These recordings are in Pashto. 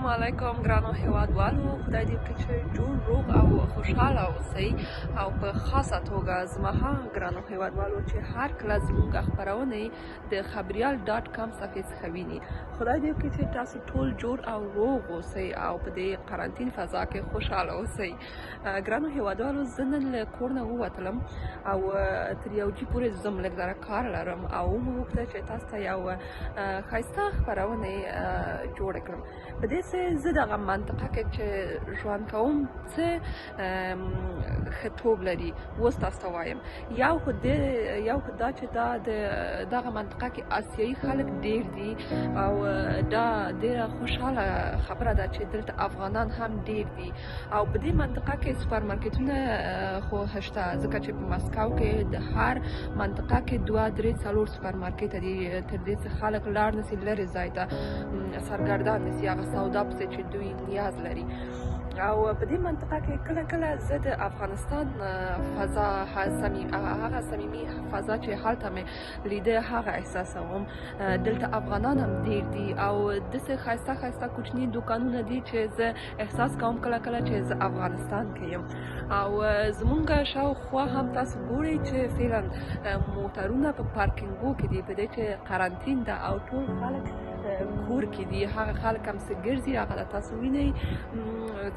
السلام علیکم ګرانو هیوادوالو، خدای دې وکړي چې جوړ روغ او خوشحاله اوسئ، او په خاصه توګه زما هغه ګرانو هیوادوالو چې هر کله زموږ خپرونې د خبریال ډاټ کام صفحې څخه ویني، خدای دې وکړي چې تاسو ټول جوړ او روغ اوسئ او په دې قرنطین فضا کې خوشحاله اوسئ. ګرانو هیوادوالو، زه نن له کور نه ووتلم او تر یو جي پورې ځم، لږ ذره کار لرم او ومې غوښتل چې تاسو ته یو ښایسته خپرونې جوړه کړم. په دې څه زه دغه منطقه کې چې ژوند کوم څه ښه توب لري اوس تاسو ته وایم. یو خو یو خو دا چې دا د دغه منطقه کې آسیایي خلک ډیر دي او دا ډیره خوشحاله خبره ده چې دلته افغانان هم ډیر دي، او په دې منطقه کې سوپرمارکیټونه خو شته، ځکه چې په مسکو کې د هر منطقه کې 2 3 4 سوپرمارکیټ دي، تر دې چې خلک لاړ نسي لرې ځای ته، سرګردان نسي هغه سودا پسې چې دوی نیاز لري. او په دې منطقه کې کله کله زه د افغانستان فضا، هغه صمیمي فضا چې هلته مې لیده هغه احساسوم. دلته افغانان هم ډیر دي او داسې ښایسته ښایسته کوچني دوکانونه دي چې زه احساس کوم کله کله چې زه افغانستان کې یم. او زمونږ شاوخوا هم تاسو ګورئ چې فعلا موټرونه په پارکینګو کې دي، په دې چې قرنطین ده او ټول خلک کور کې دي. هغه خلک هم څه ګرځي هغه تاسو وینئ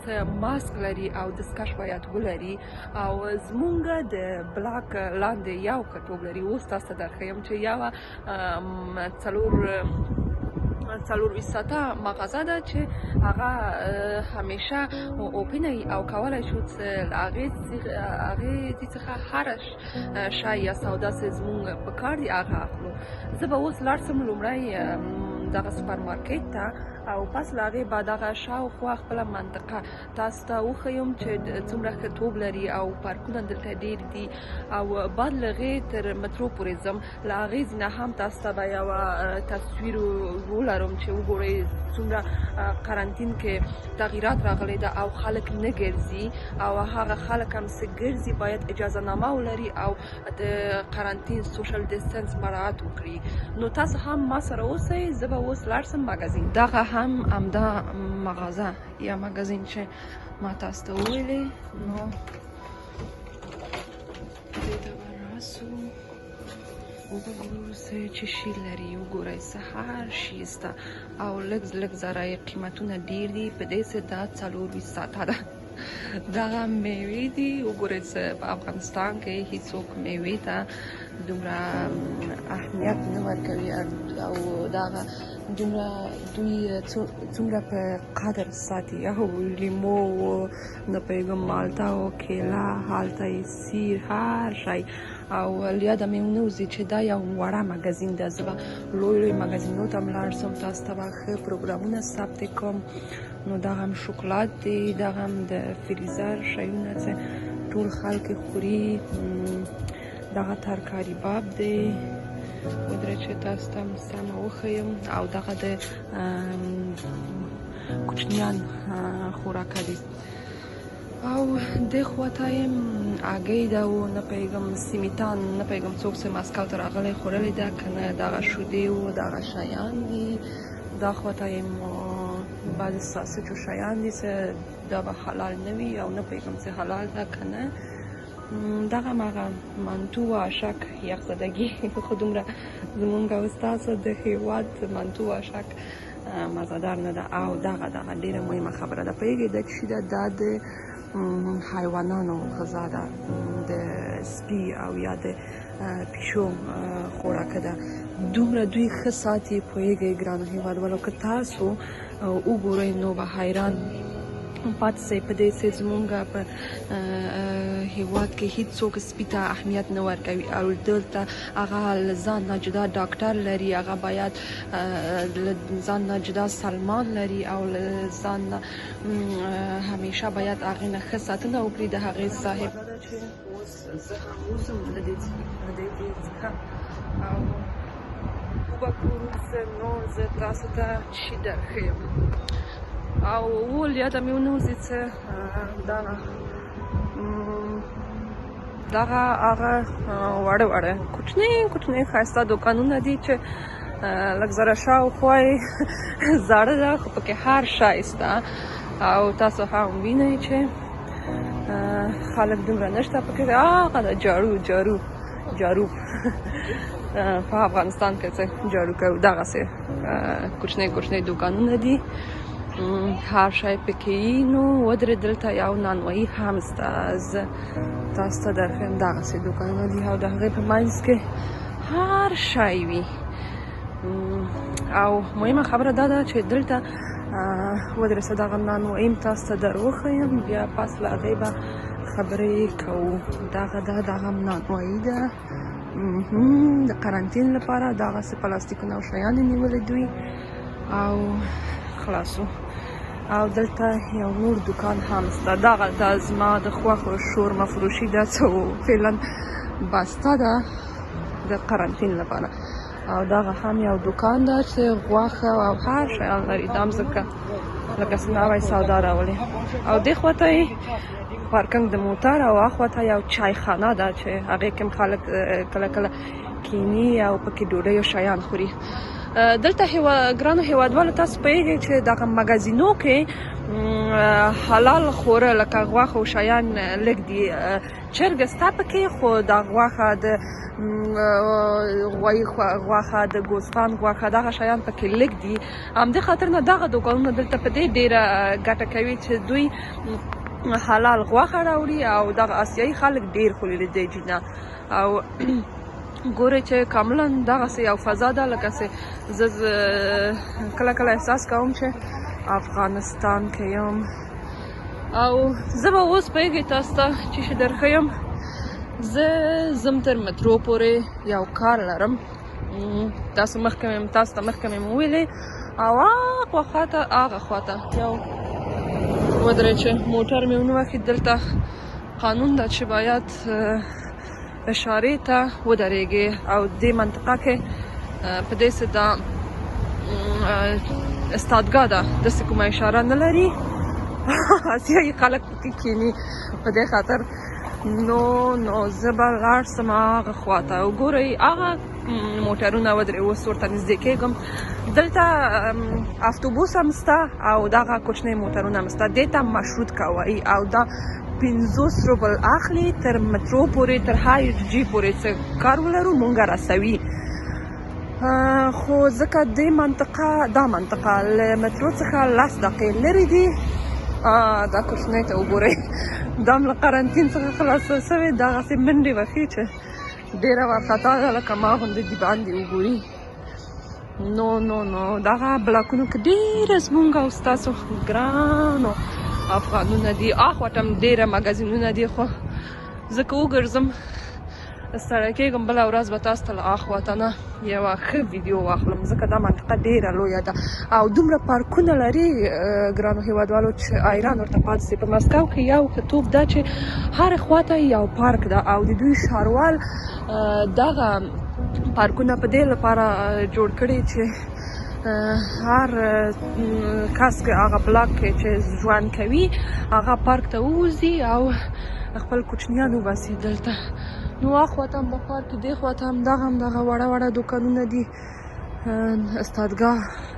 څه ماسک لري او دستکش باید ولري. او زمونږ د بلاک لاندې یو ښه توب لري، اوس تاسو ته درښیم چې یوه 24 ساعته مغازه ده چې هغه همیشه open وي او کولی شو چې له هغې څخه هره شی یا سودا چې زمونږ په کار دي هغه اخلو. زه به اوس لاړ شم لومړی دغه سوپرمارکیټ ته او پس له هغې به دغه شاوخوا خپله منطقه تاسو ته وښیم چې څومره ښه توب لري او پارکونه دلته ډېر دي. او بعد له هغې تر مترو پورې ځم، له هغې ځینه هم تاسو ته به یوه تصویر ولرم چې وګورئ څومره قرنطین کې تغیرات راغلی ده او خلک نه ګرځي، او هغه خلک هم څه ګرځي باید اجازه نامه ولري او د قرنطین social distance مراعات وکړي. نو تاسو هم ما سره اوسئ، زه به اوس لاړ شم مګازین. دغه هم همدا مغازه یا مګازین چې ما تاسو ته وویلې، نو دې ته به راسو وګورو څه چې شي لري. وګورئ څه هر شي شته او لږ لږ ذره یې قیمتونه ډېر دي، په دې څه دا 24 ساعته ده. دغه میوې دي، وګورئ چې په افغانستان کې هیڅوک میوې ته دومره اهمیت نه ورکوي او دغه دومره دوی څومره په قدر ساتي. او لیمو نه پوهېږم مالټه او کیله، هلته یې سیر هر شی. او له یاده مې ونه وځي چې دا یو وړه مګازین ده، زه به لوی لوی مګازینو ته هم لاړ شم، تاسو ته به ښه پروګرامونه ثبت کړم. نو دغه هم شوکولات دی، دغه هم د فریزر شیونه چې ټول خلک خوري. دغه ترکاري باب دی، ودرې چې تاسو ته هم سمه وښیم. او دغه د کوچنیان خوراکه دي. او دې خواته یې هګۍ ده او نه پوهېږم سیمیتان، نه پوهېږم څوک چې مسکو ته راغلی خوړلې ده که نه. دغه شودې او دغه شیان دي. دا خواته یې بعضې ساسجو شیان دي چې دا به حلال نه وي او نه پوهېږم چې حلال ده که نه. دغه هغه منتو و اشک یخزدګي خو دومره زمونږ او ستاسو د هیواد منتو و اشک مزهدار نه ده. او دغه دغه ډېره مهمه خبره ده، پوهېږئ دا چې ده، دا د حیوانانو غذا ده، د سپي او یا د پیشو خوراکه ده. دومره دوی ښه ساتي، پوهېږئ ګرانو هیوادوالو، که تاسو وګورئ نو به حیران پاتې شئ. په دې چې زمونږ په هیواد کې هیڅوک سپي ته اهمیت نه ورکوي او دلته هغه له ځان نه جدا ډاکټر لري، هغه باید له ځان نه جدا سلمان لري او له ځان نه همیشه باید هغې نه ښه ساتنه وکړي د هغې صاحب. چې اوس زه هم وځم له دې څخه او وبه ګورو څه نور زه تاسو ته چی درښیم. او ول یاده مې ونه وځي چې دغه هغه واړه واړه کوچني کوچني ښایسته دوکانونه دي چې لږ زره شاوخوا یې زاړه ده، خو پکې هر شی سته. او تاسو هم وینئ چې خلک دومره نشته پکې. هغه د جارو جارو جارو په افغانستان کې څه جارو کوي، دغسې کوچنی کوچنی دوکانونه دي، هر شی پکې. نو ودرې، دلته یو نانوایي هم سته، زه تاسو ته درښیم. دغسې دوکانونه دي او د هغې په منځ کې هر شی وي. او مهمه خبره دا ده چې دلته ودرېسه، دغه نانوایي تاسو ته در وښیم، بیا پس له هغې به خبرې کوو. دغه ده، دغه هم نانوایي ده د قرنطین لپاره دغسې پلاستیکونه او شیان یې نیولي دوی او خلاصو. او دلته یو نور دوکان هم سته، دغلته زما د خوښو شورما فروشي ده، څه فعلا بسته ده د قرنطین لپاره. او دغه هم یو دوکان ده چې غوښه او هر شیان لري، دا هم ځکه لکه نوی سودا راولي. او دې خواته یې پارکنګ د موټر، او اخواته یو چایخانه ده چې هغې کې هم خلک کله کله کینی او پکې ډوډۍ او شیان خوري. دلته ګرانو هیوادوالو، تاسو پوهېږئ چې دغه مګازینو کې حلال خوره لکه غوښه او شیان لږ دي. چرګ سته پکې، خو دا غوښه د غوایي غوښه، د ګوسفند غوښه، دغه شیان پکې لږ دي. همدې خاطر نه دغه دوکانونه دلته په دې ډېره ګټه کوي چې دوی حلال غوښه راوړي او دغه آسیایي خلک ډېر خوري له دې جینا. او ګورئ چې کاملا دغسې یو فضا ده، لکه چې زه کله کله احساس کوم چې افغانستان کې یم. او زه به اوس پوهېږئ تاسو ته چې شي درښیم، زه ځم تر مترو پورې، یو کار لرم. تاسو مخکې مې تاسو ته مخکې مې وویلې. او هغه خواته، هغه خواته یو ودرې چې موټر مې ونه وهي. دلته قانون ده چې باید اشارې ته ودرېږي، او دې منطقه کې په دې څه دا استادګاه ده، داسې کومه اشاره نه لري، آسیایي خلک پکې کښېني. په دې خاطر نو زه به لاړ سم هغه خواته. وګورئ هغه موټرونه ودرې، اوس ورته نږدې کېږم. دلته اتوبوس هم سته او دغه کوچنی موټرونه هم سته، دې ته مشروط کوي، او دا 50 روبل اخلي تر مترو پورې، تر های جي پورې څه کار ولرو مونږ رسوي. خو ځکه دې منطقه، دا منطقه له مترو څخه 10 دقیقې لرې دي. دا کوچنی ته وګورئ، دا هم له قرنطین څخه خلاصه شوې، دغسې منډې وهي چې ډېره وارخطا ده، لکه ما غوندې دي باندې وګوري. نو نو نو دغه بلاکونو کې ډېره زمونږ او ستاسو ګرانو افغانونه دي. اخوا ته هم ډېره مګازینونه دي، خو زه که وګرځم ستړی کېږم. بله ورځ به تاسو ته له اخواته نه یوه ښه ویډیو واخلم، ځکه دا منطقه ډېره لویه ده او دومره پارکونه لري ګرانو هیوادوالو چې حیران ورته پاتې سي. په مسکو کې یو ښه توب دا چې هر خواته یو پارک ده، او د دوی ښاروال دغه پارکونه په دې لپاره جوړ کړي چې هر کس کې هغه بلاک کې چې ژوند کوي هغه پارک ته ووځي او خپل کوچنیان وباسي دلته. نو اخواته هم په پارک کې، دې خواته هم دغه هم دغه وړه وړه دوکانونه دي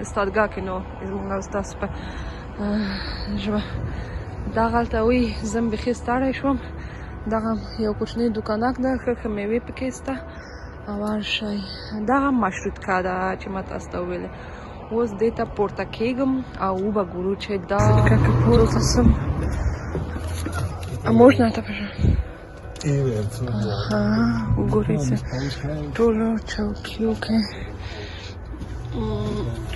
استادګاه کې. نو زموږ او ستاسو په ژبه دغلته وي. زه هم بیخي ستړی شوم. دغه یو کوچنی دوکانک ده، ښه ښه میوې پکې سته او هر شی. دغه مشروطکه ده چې ما تاسو ته وویلې. اوس دې ته پورته کېږم او وبه ګورو چې دا که پورته سم. Можно это, пожалуйста? وګورئ چې ټولو چوکیو کې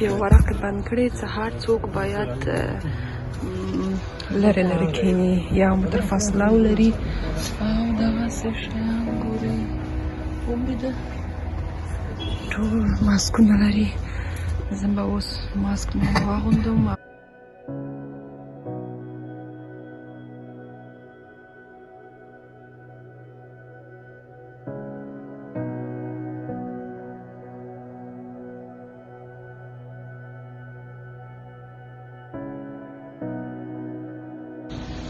یو ورق بند کړی چې هر څوک باید لرې لرې کښېني، یو متر فاصله ولري. او دغسې شیان ګورئ، ومریده، ټول ماسکونه لري. زه به اوس ماسک مې واغوندم.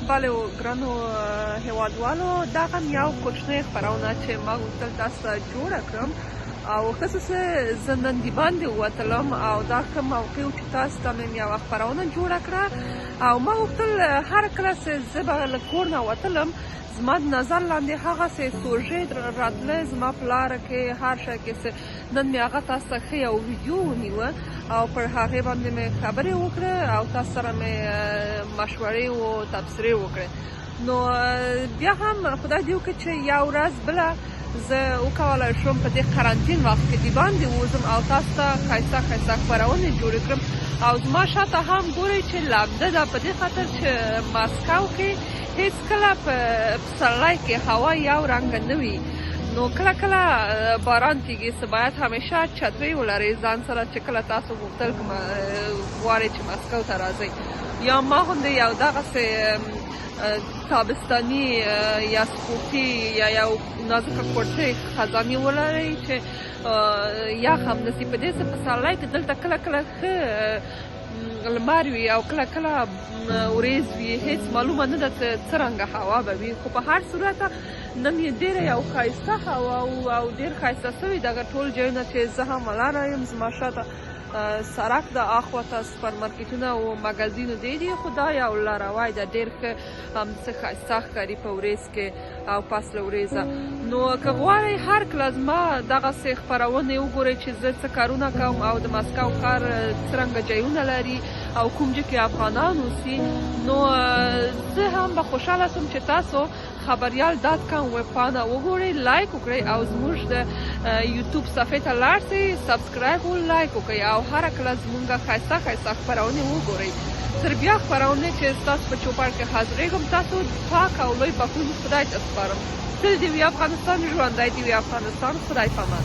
بله ګرانو هیوادوالو، دا هم یو کوچنی خپرونه چې ما غوښتل تاسو ته جوړه کړم. او ښه څه زه نن د باندې ووتلم او دا ښه موقع و چې تاسو ته مې یوه خپرونه جوړه کړه. او ما غوښتل هر کله چې زه به له کور نه وتلم، زما د نظر لاندې هغه سه سوژې راتله زما په لاره کې، هر شی کې. څه نن مې هغه تاسو ته ښه یو ویډیو ونیوه او پر هغې باندې مې خبرې وکړې او تاسو سره مې مشورې او تبصرې وکړې. نو بیا هم خدای دې وکړي چې یو ورځ بله زه وکولای شم په دې قرنطین وخت کې د باندې ووځم او تاسو ته ښایسته ښایسته خپرونې جوړې کړم. او زما شاته هم ګورئ چې لمده ده، په دې خاطر چې مسکو کې هیڅ کله په پسرلی کې هوا یو رنګه نه وي، نو کله کله باران کیږي. څه باید همیشه چترۍ ولرئ ځان سره چې کله تاسو غوښتل کومه غواړئ چې مسکو ته راځئ، یا ما غوندې یو دغسې تابستاني یا سپورتي یا یو نازکه کورتۍ خزاني ولرئ چې یخ هم نسی. په دې څه پسرلی کې دلته کله کله ښه لمر وي او کله کله ورېځ وي، هیڅ معلومه نه ده چې څرنګه هوا به وي. خو په هر صورت نن یې ډېره یو ښایسته هوا او ډېر ښایسته سوي دغه ټول ځایونه چې زه هم ولاړه یم. زما شاته سړک د اخوا ته سپر مارکیټونه او مګازینو دی دي، خو دا یو لاروی ده، ډېر ښه هم څه ښایسته ښکاري په ورېځ کې او پس له ورېځه. نو که غواړئ هر کله زما دغسې خپرونې وګورئ چې زه څه کارونه کوم او د مسکو ښار څرنګه ځایونه لري او کوم ځای کې افغانان اوسي، نو زه هم به خوشحاله شم چې تاسو خبریال dot com ویب پاڼه وګورئ، لایک وکړئ او زموږ د یوټیوب صفحې ته لاړ شئ، subscribe او لایک وکړئ او هره کله زموږ ښایسته ښایسته خپرونې وګورئ. تر بیا خپرونې چې ستاسو په چوپړ کې حاضرېږم، تاسو پاک او لوی بخښونکي خدای ته سپارم. تل دې وي افغانستان، ژوندی دې وي افغانستان. خدای پامان.